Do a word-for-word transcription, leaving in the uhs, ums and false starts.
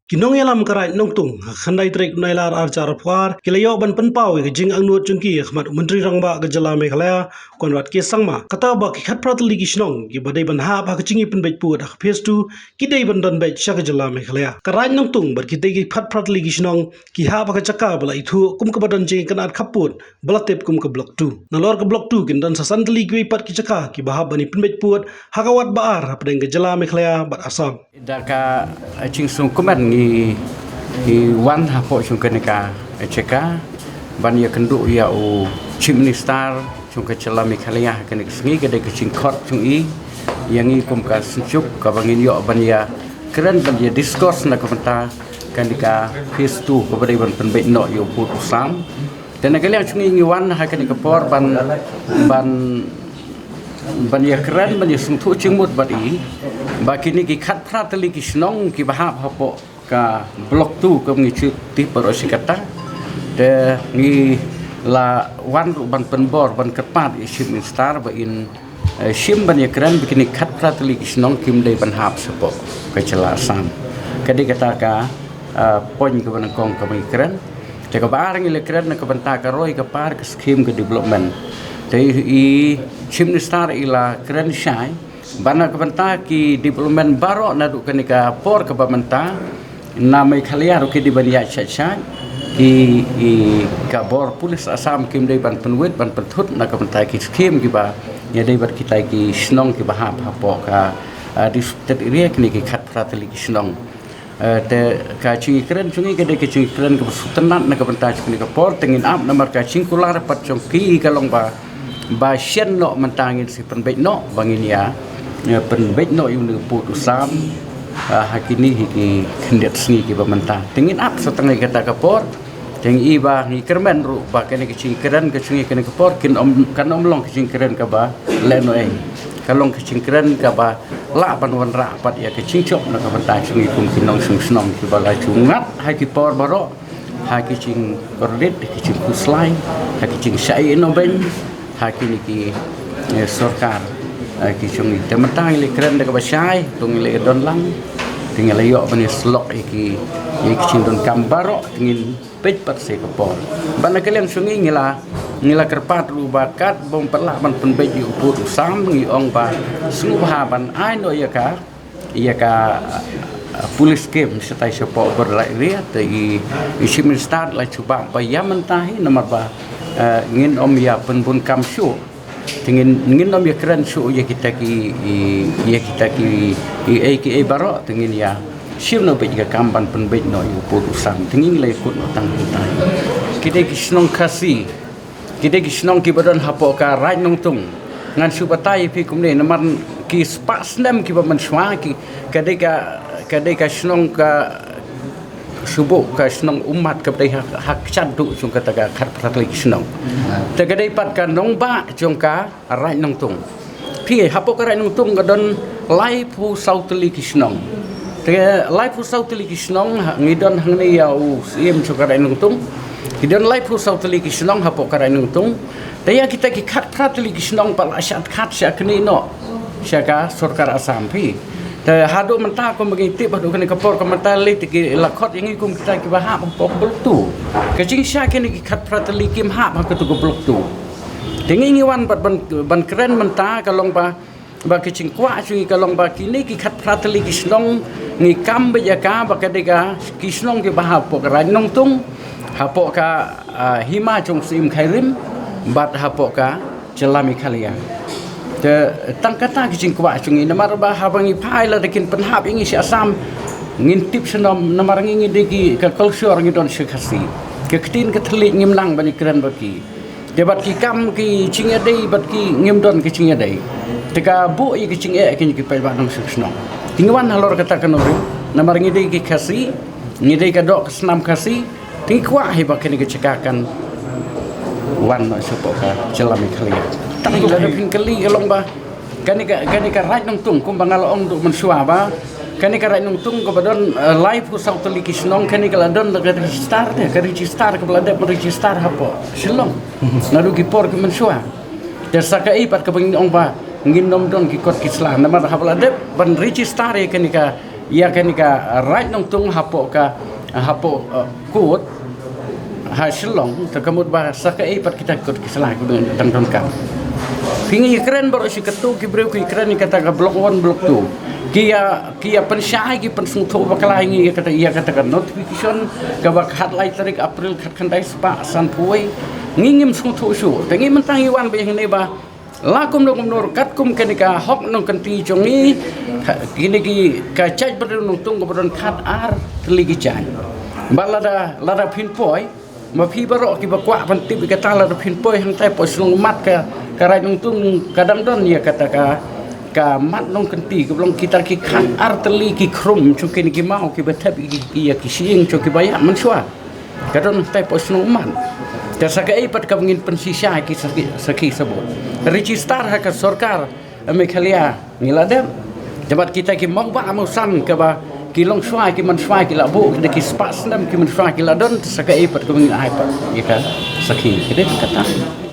Ki nongïalam ka Raid Nongtung ha ka khyndai tarik u Nailar arhajar arphew ar ki la ïoh ban pynpaw ïa ka jingangnud jong ki ha khmat u Myntri Rangbah ka jylla Meghalaya Conrad K Sangma, kata ba ki khatphra tylli ki shnong kiba dei ban hap ha ka jingïapynbeit pud ha ka phase two ki dei ban don beit sha ka jylla Meghalaya. Ka Raid Nongtung bad kitei ki khatphra tylli ki shnong ki hap ha ka jaka ba la ithuh kum kaba don jingïakynad khappud ba la tip kum ka Block two. Nalor ka Block two kin don sa san tylli kiwei pat ki jaka kiba hap ban ïapynbeit pud ha ka wat ba ar hapdeng ka jylla Meghalaya bad Assam. Da ka jingsngewkmen ngi, ngi wan hapoh jong kane ka jaka ban ïakynduh ïa u Chief Minister jong ka jylla Meghalaya ha kane ka sngi. Ka dei ka jingkhot jong i ïa ngi kum ka synjuk kaba ngin ïoh ban ïakren ban ïa discuss na ka bynta kane ka phase two kaba dei ban pynbeit noh ïa u pud u sam. Te na ka liang jong ngi ngi wan ha kane ka por ban, ban, ban ïakren, ban ïasngewthuh jingmut bad i ba kine ki khatphra tylli ki shnong kiba hap hapoh ka Block two kaba ngi ju tip baroh shi katta. Te ngi la wan ruh ban pynbor, ban kyrpad ïa u Chief Minister ba in, eh, shim ban ïakren ba kine khatphra tylli ki shnong kim dei ban hap shapoh ka jylla Assam. Ka dei kata ka, eh, point kaba nyngkong kaba ngi kren. Te kaba ar ngi la kren na ka bynta ka roi ka par ka skim ka development. Te i, i Chief Minister i la kren shai ba na ka bynta ki development baroh naduh kane ka por kaba mynta na Meghalaya ruh ki dei ban ïaid shai shai. Ki, i, ka bor police Assam kim dei ban pynwit ban pynthut na ka bynta ki skim kiba ïadei bad kita ki shnong kiba hap hapoh ka, ah, disputed area, kine ki khatphra tylli ki shnong. Eh, te ka jingkren jong ngi ka dei ka jingkren kaba sngewtynnat na ka bynta jong kane ka por, te ngin ap namar ka jingkular pat jong ki ka long ba, ba shen noh mynta ngin sa pynbeit noh, ba ngin ïa, ïa pynbeit noh ïa une u pud u sam, eh, ha kine hi ki khyndiat sngi kiba mynta. Te ngin ap sa tang ïa kata ka por. Te ngi i ba ngi kyrmen ruh ba kane ka jingkren ka jong ngi kane ka por kin ym, kan ym long ka jingkren kaba lehnohei. Ka long ka jingkren kaba lah ban wanrah pat ïa ka jingjop na ka bynta jong ngi kum ki nongshong shnong kiba la ju ngat ha ki por baroh, ha ki jingkordit, ha ki jingkhuslai, ha ki jingshah ïehnoh beiñ ha kine ki, eh, sorkar, eh, ki jong ngi. Te mynta ngi la kren da kaba shai, to ngi la don lang, te ngi la ïoh ban ïasyllok ïa ki, ïa ki jingdonkam baroh, te ngin peit pat sa ka por. Bad na ka liang jong ngi ngi la, ngi la kyrpad ruh ba katba ym pat lah ban pynbeit ïa u pud u sam, ngi ong ba sngewbha ban ai noh ïa ka, ïa ka, uh, police camp shatai shapoh border area. Te i, i Chief Minister la jubab ba ïa mynta hi namar ba, uh, ngin ym ïa pynbun kam shuh. Te ngin, ngin ym ïa kren shuh ïa kita ki, i, ïa kita ki, i, ei ki ei baroh, te ngin ïa shim noh beit ka kam ban pynbeit noh ïa u pud u sam. Te ngi la ïa kut noh tang hangtai. Ki dei ki shnong Khasi, ki dei ki shnong kiba don hapoh ka Raid Nongtung. Ngan shu batai ïa phi kumne, namar ki spah snem kiba mynshuwa ki, ka dei ka, ka dei ka shnong ka, shu buh ka shnong ummat kaba dei ha, ha kjat duh jong kata ka khatphra tylli ki shnong. Te ka dei pat ka nongbah jong ka Raid Nongtung. Phi, hapoh ka Raid Nongtung ka don laiphew saw tylli ki shnong. Te laiphew saw tylli ki shnong, ha, ngi don hangne ïa u Syiem jong ka Raid Nongtung. Ki don laiphew saw tylli ki shnong hapoh ka Raid Nongtung. Te ïa kita ki khatphra tylli ki shnong pat la shah khat shah knieh noh sha ka sorkar Assam, phi. Te haduh mynta kumba ngi tip haduh kane ka por ka mynta lei te ki la khot ïa ngi kum kita kiba hap hapoh Block two. Ka jingshah kine ki khatphra tylli kim hap ha katu ka Block two. Te ngi ngi wan bad ban, ban kren mynta ka long ba, ba ka jingkwah jong ngi ka long ba kine ki khatphra tylli ki shnong ngi kam beit ïa ka ba ka dei ka ki shnong kiba hapoh ka Raid Nongtung, hapoh ka, ah, hima jong u Syiem Khyrim bad hapoh ka jylla Meghalaya. Te tang kata ka jingkwah jong ngi namar ba haba ngi phai lada kin pynhap ïa ngi sha Assam ngin tip sha nom namar ngi ngi dei ki ka culture ngi don sha Khasi. Ka ktien ka thylliej ngim nang ban ïakren bad ki. Te bad ki kam ki jingïadei bad ki ngim don ki jingïadei. Te ka buh ïa ki jingeh kine ki paidbah nongshong shnong. Te ngi wan halor kata ka nongrim namar ngi dei ki Khasi, ngi dei ka doh ka snam Khasi. Te ngi kwah hi ba kane ka jaka kan wan noh shapoh ka jylla Meghalaya. Tang ïa lada phin kylli ka long ba kane ka, kane ka Raid Nongtung kumba nga la ong duh mynshuwa ba kane ka Raid Nongtung kaba don, eh, laiphew saw tylli ki shnong, kane ka la don da ka register te, ka register kaba la dep register hapoh Shillong. Naduh ki por ki mynshuwa. Te sa kaei pat kaba ngin ong ba ngin ym don ki kot ki sla namar haba la dep ban register ïa kane ka ïa kane ka Raid Nongtung hapoh ka, hapoh, eh, kut ha Shillong, te ka mut ba sa kaei pat kita ki kot ki sla kiba dang donkam. Phi, ngi ïakren baroh shi katto ki briew ki kren ïa kata ka Block One, Block Two. Ki ïa, ki ïa pynshai, ki pynsngewthuh bakla ïa ngi ïa kata, ïa kata ka notification kaba khatlai tarik April khatkhyndai spah sanphew. Ngi ngim sngewthuh shuh. Te ngi mynta ngi wan ba ïa ngi ba la kumno kumno ruh katkum kane ka hok nongkynti jong ngi, kine ki, ka jaitbynriew Nongtung kaba don khatar tylli ki jait. Ba lada, lada phin poi, ma phi baroh kiba kwah ban tip ïa kata, lada phin poi hangtai hapoh shnong Ummat ka, ka Raid Nongtung ka dang don ïa kata ka, ka mat nongkynti kaba long kita ki khatar tylli ki khrum jong kine ki maw kiba thep ïa ki, ïa ki shyieng jong kiba ïap mynshuwa. Ka don hangtai hapoh shnong Ummat. Te sa kaei pat kaba ngin pynshisha ïa ki sakhi, sakhi sabut. Register ha ka sorkar Meghalaya ngi la dep. Te bad kita ki mawbah mawsan kaba ki longshuwa ki mynshuwa ki la buh, kita ki spah snem ki mynshuwa ki la don, te sa kaei pat kaba ngin ai pat ïa ka sakhi. Kata kata.